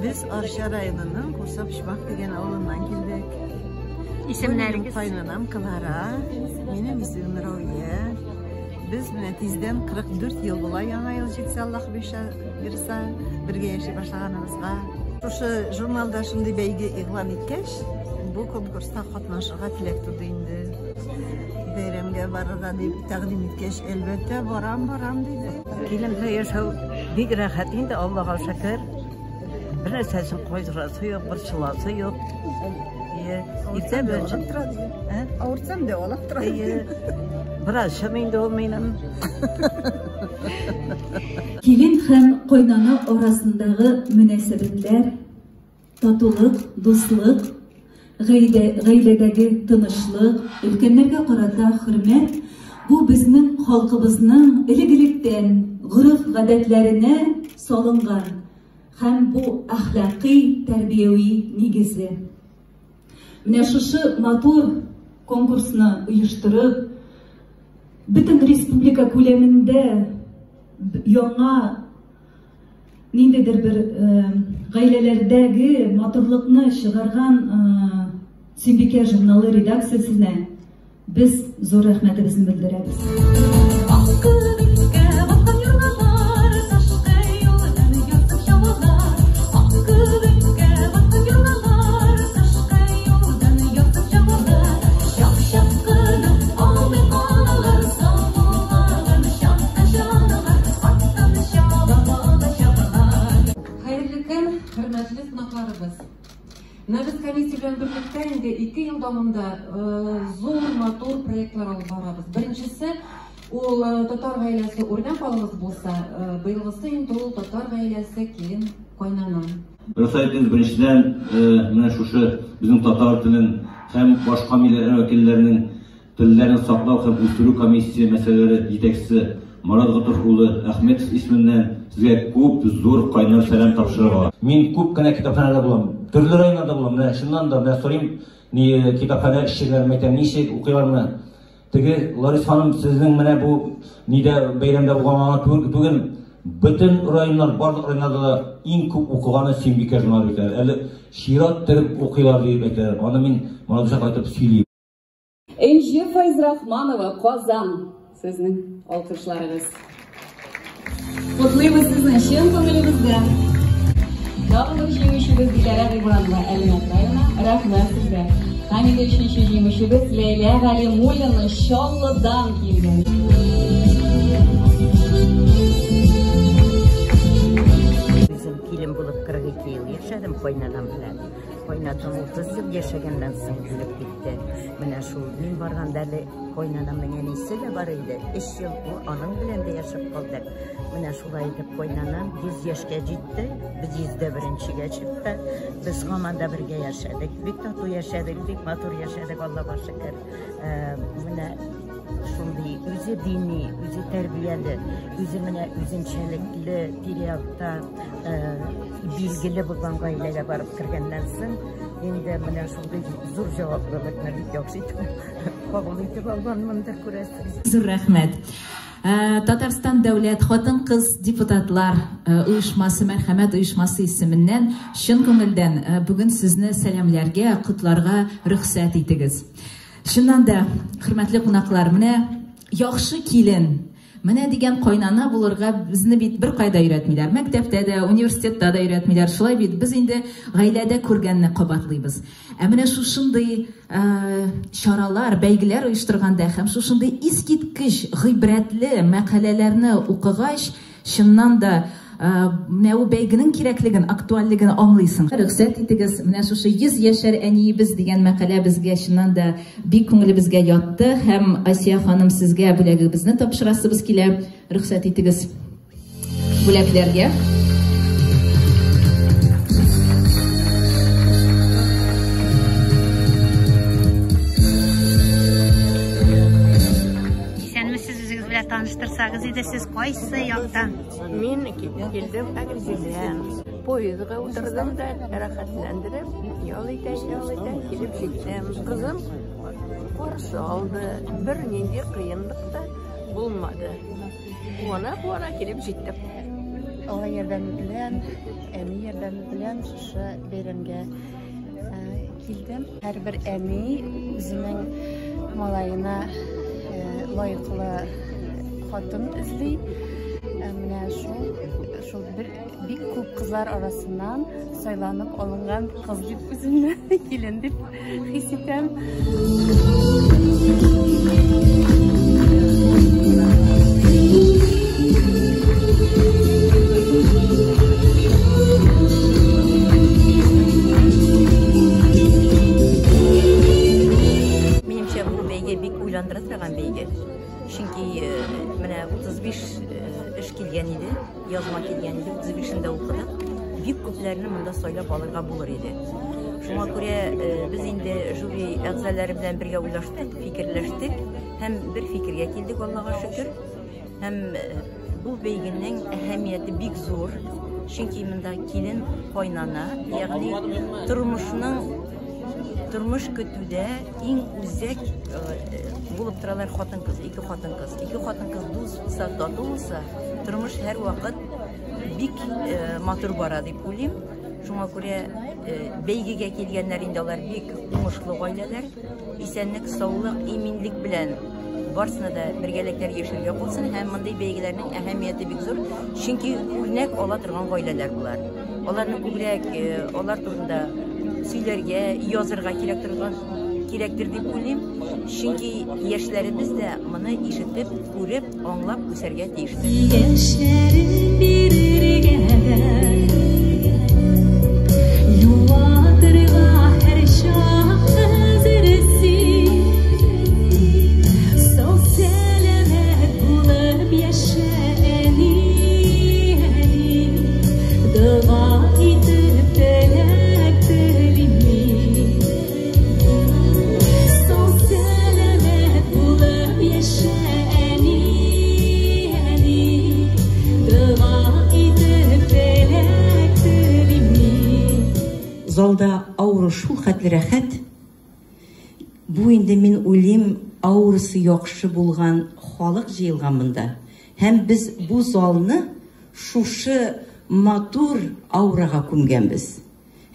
Без Арча районының Курса-Почмак дигән авылыннан килдек. Исемнәрегез? Кайнанам Клара, минем исемем Равия. Без менә тиздән 44 ел була, яңа ел җитсә, Аллаһ бирса, бергә яши башлаганыбызга. Шушы журналда шундый бәйге игълан иткәч, бу конкурста катнашырга теләк туды инде. Бәйрәмгә барырга дип тәкъдим иткәч, әлбәттә, барам, барам диде. Килен белән яшәү бик рәхәт инде, Аллага шөкер. Бер нәрсәсен кайгырасы юк, борчыласы юк. Ие, иртә белән Дәвалап тора ди. Ә? Авыртсам дәвалап тора. Ие. Врачым инде ул минем. Килен һәм кайнана арасындагы мөнәсәбәтләр, татулык, дуслык, гаиләдәге тынычлык, өлкәннәргә карата хөрмәт бу безнең халкыбызның элек-электән гореф-гадәтләренә салынган һәм бу әхлакый тәрбияви нигезе. Менә шушы матур конкурсны оештырып, бөтен республика күләмендә яңа ниндидер бер гаиләләрдәге матурлыкны чыгарган Сөембикә журналы редакциясенә без зур рәхмәтебезне белдерәбез. Ак күбеккә баткан елгалар, ташкы юлдан ярсып чабалар. Ак күбеккә баткан елгалар, ташкы юлдан ярсып чабалар. Чак-чак кына алмый калалар, сау булмаган чакта чаналар, аттан чаба бала чабалар. Хәерле көн, хөрмәтле кунакларыбыз. Менә без комиссия белән берлектә инде 2 ел дәвамында зур, матур проектлар алып барабыз. Беренчесе ул татар гаиләсе үрнәк алыгыз булса, быелгысы инде ул татар гаиләсе килен кайнана. Рөхсәт итегез, беренчедән, менә шушы безнең татар телен һәм башка милләтләр вәкилләренең телләрен саклау һәм үстерү комиссия мәсьәләләре җитәкчесе Марат Готыф улы Әхмәтов исеменнән сезгә күп зур кайнар сәлам тапшырырга. Мин күп кенә китапханәдә булам, төрле районнарда булам. Менә чыннан да, менә сорыйм, ни китапханә эшчеләрен әйтәм, ничек укыйлармы? Теге Ларис ханым, сезнең менә бу нидә бәйрәмдә булганга түгел, бөтен районнар, барлык районнарда да иң күп укыганы Сөембикә журналы бит әле. Әле чират торып укыйлар дип әйтәләр. Аны мин Маратша кайтып сөйлим. Энҗе Файзрахманова, Казан. Сезнең алкышларыгыз. Котлыйбыз сезне чын күңелебездән. Тагын бер җиңүчебез Диләрә Гыйбранова, Әлмәт районы. Рәхмәт сезгә. Һәм инде өченче җиңүчебез Ләйлә Галимуллина Чаллыдан килгән. Үзем килен булып 42 ел яшәдем кайнанам белән. Кайнатам 30 ел яшәгәннән соң үлеп китте. Менә шул мин барганда әле кайнанамның әнисе дә бар иде. Өч ел ул аның белән дә яшәп калдык. Менә шулай итеп кайнанам 100 яшькә җитте. Без 101-нчегә чыкты. Без һаман да бергә яшәдек. Бик тату яшәдек, бик матур яшәдек, Аллага шөкер. Менә шундый үзе дини, үзе тәрбияле, үзе менә үзенчәлекле тирә-якта билгеле булган гаиләгә барып кергәннән соң, инде менә шундый зур җаваплылыкны бик яхшы итеп кабул итеп алганмындыр, күрәсең. Зур рәхмәт. Татарстан дәүләт хатын-кыз депутатлар оешмасы, Мәрхәмәт оешмасы исеменнән чын күңелдән бүген сезне сәламләргә, котларга рөхсәт итегез. Чыннан да, хөрмәтле кунаклар, менә яхшы килен, менә дигән кайнана булырга безне бит беркайда өйрәтмиләр. Мәктәптә дә, университетта да өйрәтмиләр. Шулай бит, без инде гаиләдә күргәнне кабатлыйбыз. Ә менә шушындый чаралар, бәйгеләр оештырганда һәм шушындый искиткеч гыйбрәтле мәкаләләрне укыгач, чыннан да менә ул бәйгенең кирәклеген, актуальлеген аңлыйсың. Рөхсәт итегез, менә шушы 100 яшәр әниебез дигән мәкалә безгә чыннан да бик күңелебезгә ятты һәм Асия ханым, сезгә бүләгебезне тапшырасыбыз килә. Рөхсәт итегез бүләкләргә. Исәнмесез, үзегез белән таныштырсагыз иде, сез кайсы яктан? Мин килдем Әгерҗедән. Поездга утырдым да, рәхәтләндереп, ял итә, ял итә килеп җиттем. Кызым каршы алды. Бернинди кыенлык та булмады. Куана-куана килеп җиттем. Алла ярдәме белән, әни ярдәме белән шушы бәйрәмгә килдем. Һәрбер әни үзенең малаена лаеклы хатын эзли. Менә шул бер бик күп кызлар арасыннан сайланып алынган кыз дип үземне килен дип хис итәм. Минемчә, бу бәйге бик уйландыра торган бәйге. Чөнки менә 35 эш килгән иде, язма килгән иде, 35-ен дә укыдык. Бик күпләрне монда сайлап алырга булыр иде. Шуңа күрә без инде жюри әгъзалары белән бергә уйлаштык, фикерләштек һәм бер фикергә килдек, Аллага шөкер. Һәм бу бәйгенең әһәмияте бик зур. Чөнки монда килен кайнана, ягъни тормышның тормыш көтүдә иң үзәк булып торалар хатын-кыз, ике хатын-кыз. Ике хатын-кыз дус булса, тату булса, тормыш һәрвакыт бик матур бара дип уйлыйм. Шуңа күрә бәйгегә килгәннәр инде алар бик уңышлы гаиләләр. Исәнлек, саулык, иминлек белән барсына да бергәләктәр яшәргә калсын һәм мондый бәйгеләрнең әһәмияте бик зур, чөнки үрнәк ала торган гаиләләр болар. Аларны күбрәк алар турында сөйләргә, язырга кирәк торган кирәктер дип уйлыйм. Чөнки яшьләребез дә моны ишетеп, күреп, аңлап үсәргә тиештер. Яшьләрен бирергә дә, юатырга һәрчак әзер син. Сау сәламәт булып яшә, әни, әни. Дога итеп теләк телим мин. Сау сәламәт булып яшә, әни, әни. Дога итеп теләк телим мин. Залда ауру шул хәтле рәхәт. Бу инде мин уйлыйм, аурасы яхшы булган халык җыелган монда. Һәм без бу залны шушы матур аурага күмгәнбез.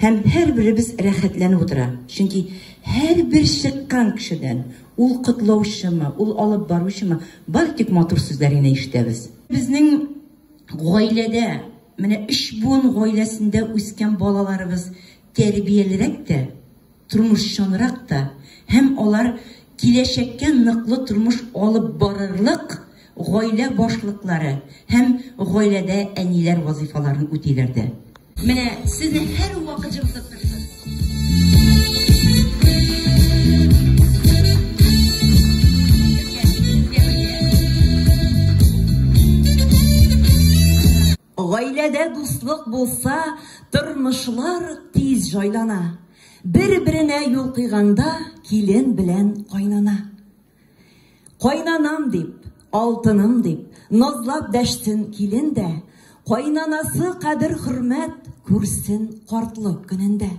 Һәм һәрберебез рәхәтләнеп утыра. Чөнки һәрбер чыккан кешедән, ул котлаучымы, ул алып баручымы, бары тик матур сүзләр генә ишетәбез. Безнең гаиләдә, менә өч буын гаиләсендә үскән балаларыбыз тәрбиялерәк тә, тормышчанрак та, һәм алар киләчәккә ныклы тормыш алып барырлык гаилә башлыклары һәм гаиләдә әниләр вазифаларын үтиләр дә. Менә сезне һәрвакыт җылытып торсын. Гаиләдә дуслык булса, тормышлар тиз җайлана. Бер-беренә юл куйганда килен белән кайнана. Кайнанам дип, алтыным дип, назлап дәшсен килен дә, кайнанасы кадер хөрмәт күрсен картлык көнендә.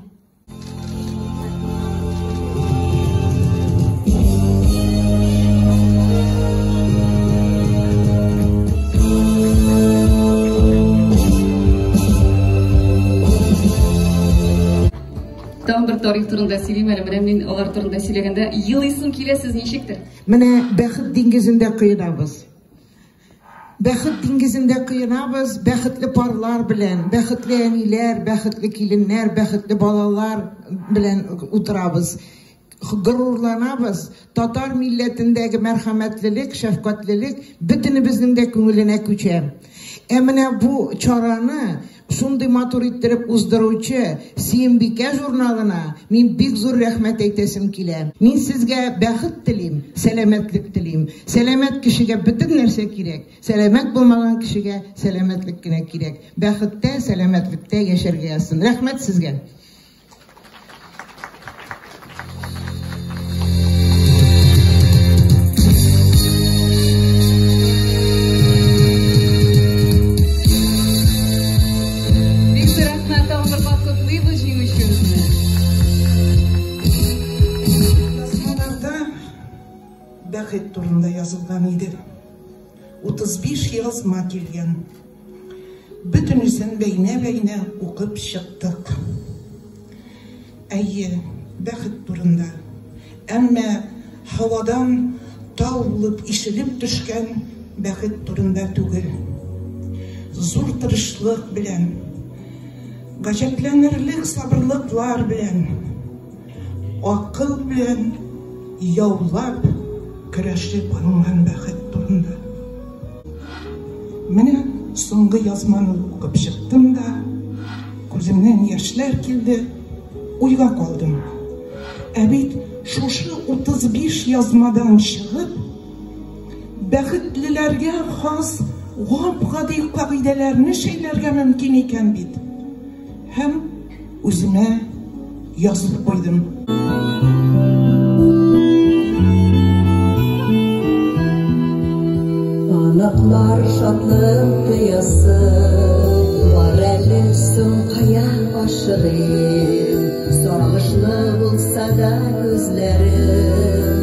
Тагын бер тарих турында сөйлим әле. Менә мин алар турында сөйләгәндә елыйсым килә, сез ничектер? Менә бәхет диңгезендә коенабыз. Бәхет диңгезендә коенабыз, бәхетле парлар белән, бәхетле әниләр, бәхетле киленнәр, бәхетле балалар белән утырабыз. Горурланабыз. Татар милләтендәге мәрхәмәтлелек, шәфкатьлелек бөтенебезнең дә күңеленә күчә. Ә менә бу чараны шундый матур иттереп уздыручы Сөембикә журналына мин бик зур рәхмәт әйтәсем килә. Мин сезгә бәхет телим, сәламәтлек телим. Сәламәт кешегә бөтен нәрсә кирәк. Сәламәт булмаган кешегә сәламәтлек кенә кирәк. Бәхеттә, сәламәтлектә яшәргә язсын. Рәхмәт сезгә. Бик зур рәхмәт, тагын бер кат котлыйбыз җиңүчебезне. Язмаларда бәхет турында язылган иде. 35 язма килгән. Бөтенесен бәйнә-бәйнә укып чыктык. Әйе, бәхет турында. Әмма һавадан тау булып ишелеп төшкән бәхет турында түгел. Зур тырышлык белән, гаҗәпләнерлек сабырлыклар белән, акыл белән яулап, көрәшеп алынган бәхет турында. Менә соңгы язманы укып чыктым да, күземнән яшьләр килде, уйга калдым. Ә бит шушы 35 язмадан чыгып, бәхетлеләргә хас гап-гади кагыйдәләрне шәйләргә мөмкин икән бит. Һәм үземә язып куйдым. Оныклар шатлык тоясы бар әле, соң кая ашыгыйм? Сагышлы булса да күзләрем.